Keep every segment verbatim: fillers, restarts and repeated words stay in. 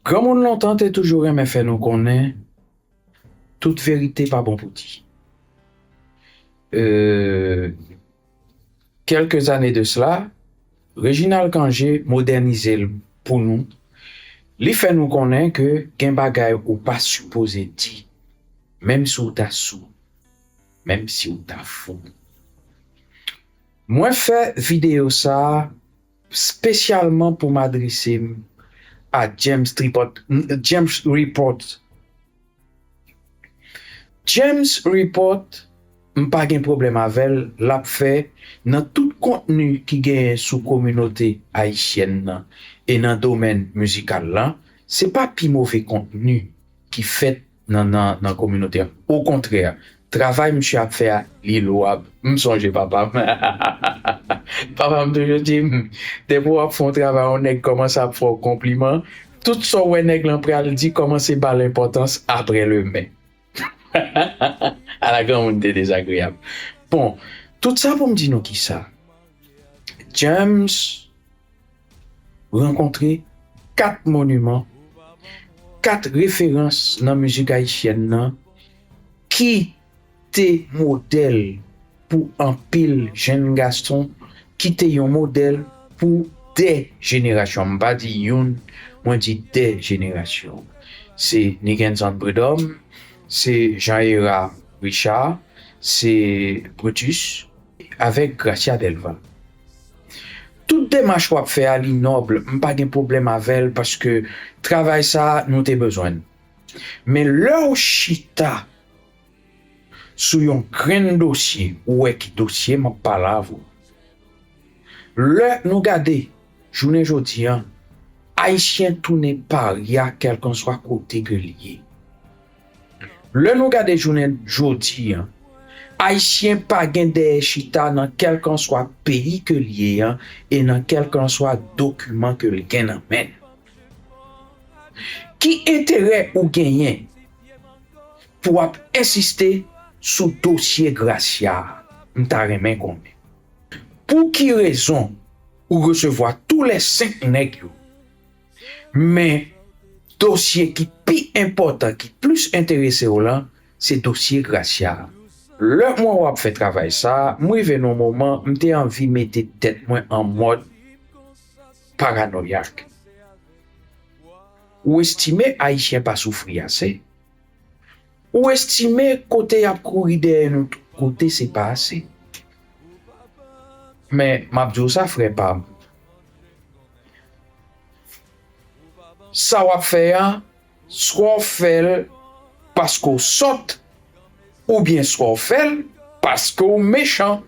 Granmoun lontan te toujou renmen fè nou konnen tout verite pa bon pou di. Euh, quelques années de cela, Reginald Cangé modènize l pou nou. Li fè nou konnen ke gen bagay ou pa sipoze di, menm si w ta sou, menm si w ta fou. Mwen fè videyo sa a espesyalman pou m adrese m a James Tripot, James Report. James Report, m pa gen pwoblèm avè l, l ap fè nan tout kontni ki genyen sou kominote ayisyèn nan e nan domèn mizikal lan, se pa pi move kontni ki fèt nan, nan, nan kominote a. Okontrè, travay misye ap fè a, li lwab. M sonje papa m. Papa m toujou di m, depi w ap fè yon travay, yon nèg kòmanse ap fè w konpliman, tout sa w wè nèg lan pral di, kòmanse ba l enpòtans apre le men. Ala granmoun te dezagreyab. Bon, tout sa pou m di nou kisa. James rankontre kat moniman, kat referans nan mizik ayisyèn nan ki te modèl pou anpil jenn gason, ki te yon modèl pou de jenerasyon. M pa di youn, mwen di de jenerasyon. Se Nikenson Prud'homme, se Jean Héra Richard, se Brutus, avèk Gracia Delva. Tout demach w ap fè a, li nòb, m pa gen pwoblèm avè l, paske travay sa a, nou te bezwen l. Men lè w chita sou yon grenn dosye, ou wè ki dosye m ap pale avè w. Lè nou gade jounen jodi an, Ayisyen tounen parya kèlkanswa kote ke l ye. Lè nou gade jounen jodi an, Ayisyen pa gen dèyè chita nan kèlkanswa peyi ke l ye an e nan kèlkanswa dokiman ke l gen nan men l. Ki enterè ou genyen pou w ap ensiste sou dosye Gracia a? M ta renmen konnen. Pou ki rezon ou resevwa toulèsenk nèg yo, men dosye ki pi enpòtan, ki plis enterese w lan, se dosye Gracia a? Lè m wè w ap fè travay sa a, m rive nan yon moman, m te anvi mete tèt mwen an mòd paranoyak. Ou estime Ayisyen pa soufri ase? Ou estime kote y ap kouri dèyè nou tout kote se pa ase? Men, m ap di w sa, frè pa m. Sa w ap fè a, swa w fè l paske w sòt, oubyen swa w fè l paske w mechan.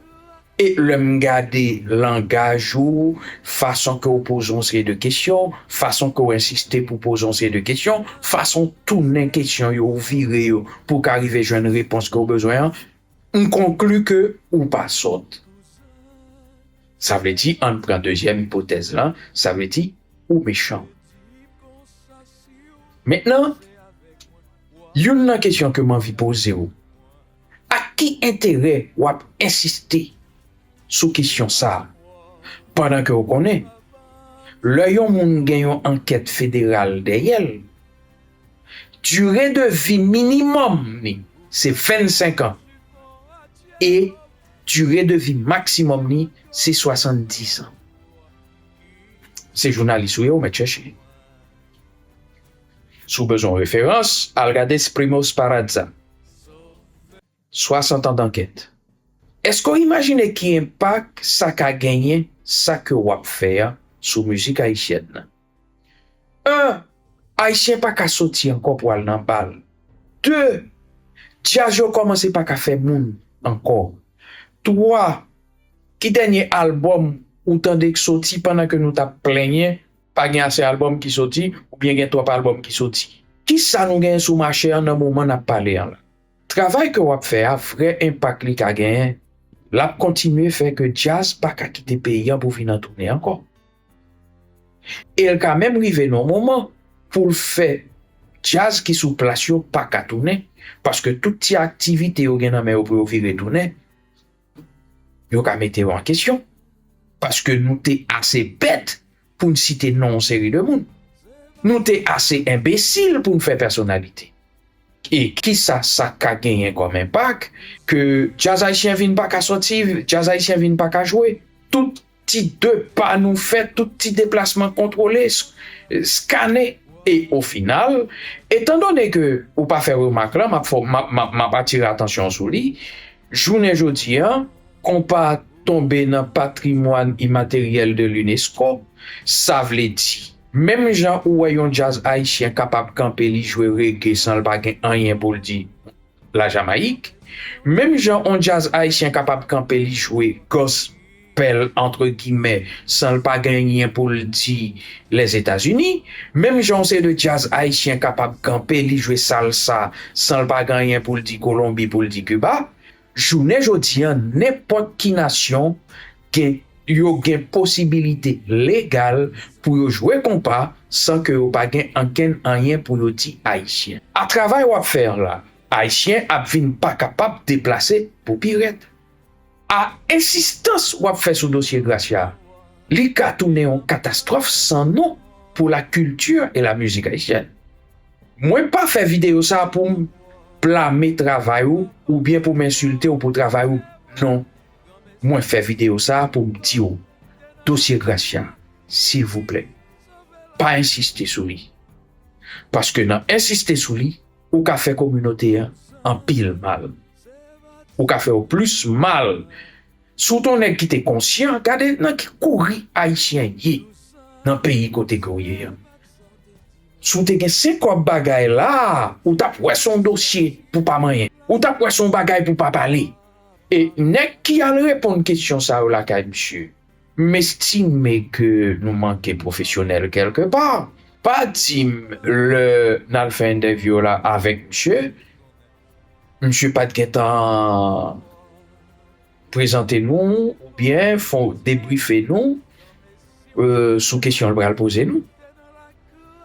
E lè m gade langaj ou, fason ke w poze yon seri de kesyon, fason ke w ensiste pou poze yon seri de kesyon, fason w tounen kesyon yo, w vire yo, pou w ka rive jwenn repons ke w bezwen an, m konkli ke ou pa sòt. Sa vle di, ann pran dezyèm ipotèz lan, sa vle di, ou mechan. Mentnan, youn nan kesyon ke m anvi poze w, ak ki enterè w ap ensiste sou kesyon sa a, pandan ke w konnen, lè yon moun gen yon ankèt federal dèyè l, dire de vi minimòm li se vennsenk an e dire de vi maksimòm li se swasanndis an. Se jounalis ou ye, ou mèt chèche. Si w bezwen referans, al gade Primo Sparaza. Swasant an dankèt. Èske w imajine ki enpak sa ka genyen, sa ke w ap fè a, sou mizik ayisyèn nan? En, Ayisyen pa ka soti ankò pou al nan bal. De, djaz yo kòmanse pa ka fè moun ankò. Twa, ki dènye albòm ou tande k soti pandan ke nou t ap plenyen pa gen ase albòm ki soti, oubyen gen twòp albòm ki soti? Kisa nou genyen sou mache an nan moman n ap pale an la? Travay ke w ap fè a, vrè enpak li ka genyen, l ap kontinye fè ke djaz pa ka kite peyi an pou vin an tounen ankò. E l ka menm rive nan yon moman pou l fè djaz ki sou plas yo pa ka tounen, paske tout ti aktivite yo gen nan men yo pou yo vire tounen, yo ka mete yo an kesyon, paske nou te ase bèt pou n site non yon seri de moun. Nou te ase enbesil pou n fè pèsonalite. E kisa sa ka genyen kòm enpak ke djaz ayisyen vin pa ka sòti, djaz ayisyen vin pa ka jwe? Tout ti de pa nou fè, tout ti deplasman kontwole, s- skane. E o final, etandone ke ou pa fè remak la, m ap fè- m ap- m ap- m ap atire atansyon sou li, jounen jodi a, konpa tonbe nan patrimwàn imateryèl de l'UNESCO, sa vle di, menm jan ou wè yon djaz ayisyen kapab kanpe li jwe reggae san l pa gen anyen pou l di Lajamayik, menm jan yon djaz ayisyen kapab kanpe li jwe gospel, antre gimè, san l pa gen anyen pou l di Lèzetazini, menm jan yon seri de djaz ayisyen kapab kanpe li jwe salsa san l pa gen anyen pou l di Kolonbi, pou l di Kiba, jounen jodi a, nenpòt ki nasyon gen, yo gen posibilite legal pou yo jwe konpa san ke yo pa gen ankenn anyen pou yo di ayisyen. A travay w ap fè an la, ayisyen ap vin pa kapab deplase pou pi rèd. A ensistans w ap fè sou dosye Gracia, li ka tounen yon katastwòf san non pour la culture et la musique haïtienne. Mwen pa fè videyo sa pou m blame travay ou oubyen pou m ensilte w pou travay ou. Non. Mwen fè videyo sa pou m di w, dosye Gracia, silvouplè, pa ensiste sou li. Paske nan ensiste sou li, ou ka fè kominote an anpil mal. Ou ka fè yo plis mal. Si w te yon nèg ki te konsyan, gade nan ki kouri ayisyen ye nan peyi kote ke w ye an. Si w te gen senk kòb bagay la, ou t ap wè se yon dosye pou pa manyen. Ou t ap wè se yon bagay pou pa pale. E nèg ki al reponn kesyon sa yo lakay misye, m estime ke nou manke pwofesyonèl kèlkepa. Pa di m lè n al fè entèvyou la avèk misye, misye pa t gentan prezante nou oubyen fè debrife nou, euh, sou kesyon l pral poze nou.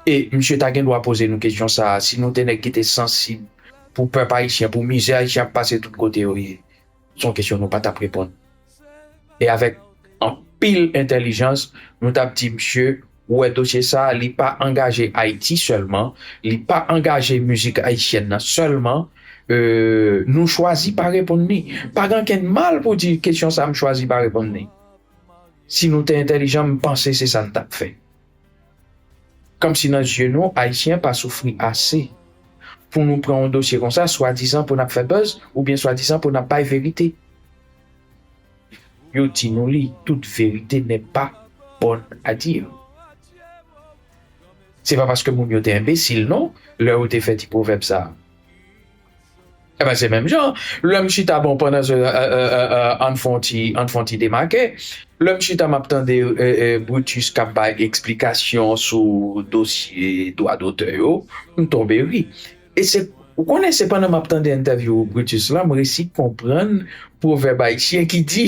E misye ta gen dwa poze nou kesyon sa a, si nou te nèg ki te sansib pou pèp ayisyen, pou mizè ayisyen ap pase tout kote yo ye. Se yon kesyon nou pa t ap reponn. E avèk anpil entèlijans, nou t ap di, misye, ou wè dosye sa a, li pa angaje Ayiti sèlman, li pa angaje mizik ayisyèn nan sèlman, euh, nou chwazi pa reponn li. Pa gen ankenn mal pou di kesyon sa a, m chwazi pa reponn li. Si nou te entèlijan, m panse se sa n t ap fè. Kòmsi nan zye nou, Ayisyen pa soufri ase pou nou pran yon dosye konsa, swadizan pou n ap fè buzz, oubyen swadizan pou n ap bay verite. Yo di nou li, toute vérité n'est pas bonne à dire. Se pa paske moun yo te enbesil, non, lè yo te fè ti pwovèb sa a. Enben, se menm jan. Lè m chita, bon, pandan se, euh, euh, euh, euh, ann fè yon ti, ann fè yon ti demake. Lè m chita, m ap tande, euh, euh, Brutus k ap bay eksplikasyon sou dosye dwa dotè yo, m tonbe ri. E se, ou konnen, se pandan m ap tande entèvyou Brutus la, m resi konprann pwovèb ayisyen ki di,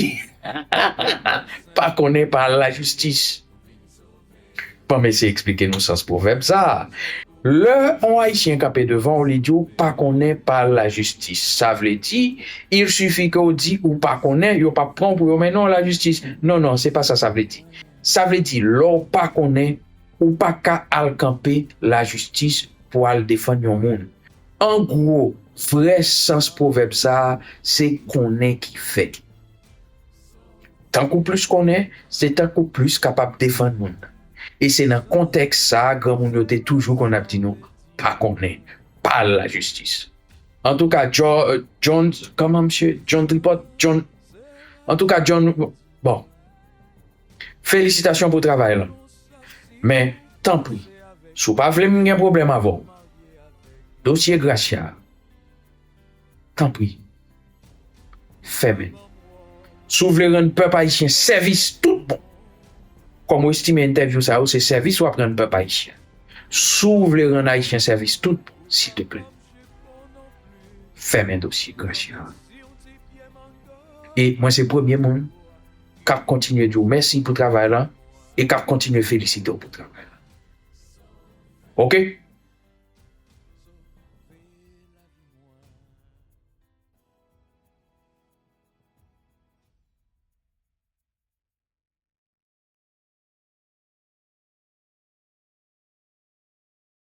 pa konnen pa al lajistis. Ban m eseye eksplike nou sans pwovèb sa a. Lè yon Ayisyen kanpe devan w, li di w pa konnen pa al lajistis. Sa vle di, il suffit ke w di ou pa konnen, yo p ap pran w pou yo mennen w lajistis. Non, non, se pa sa sa vle di. Sa vle di, lè w pa konnen, ou pa ka al kanpe lajistis pou al defann yon moun. An gwo, vrè sans pwovèb sa a, se konnen ki fè. Tank ou plis konnen, se tank ou plis kapab defann moun nan. E se nan kontèks sa a, granmoun yo te toujou konn ap di nou, pa konnen, pa al lajistis. Antouka, Jo-, euh, John, kòman misye? John Tripot? John, antouka, John, bon. Felisitasyon pou travay lan. Men, tanpri, si w pa vle m gen pwoblèm avè w, dosye Gracia, tanpri, fèmen. Si w vle rann pèp ayisyen sèvis tout bon, kòm w estime entèvyou sa yo se sèvis w ap rann pèp ayisyen, si w vle rann Ayisyen sèvis tout bon, silteplè, fèmen dosye Gracia. E mwen se premye moun k ap kontinye di w mèsi pou travay lan e k ap kontinye felisite w pou travay lan. Oke?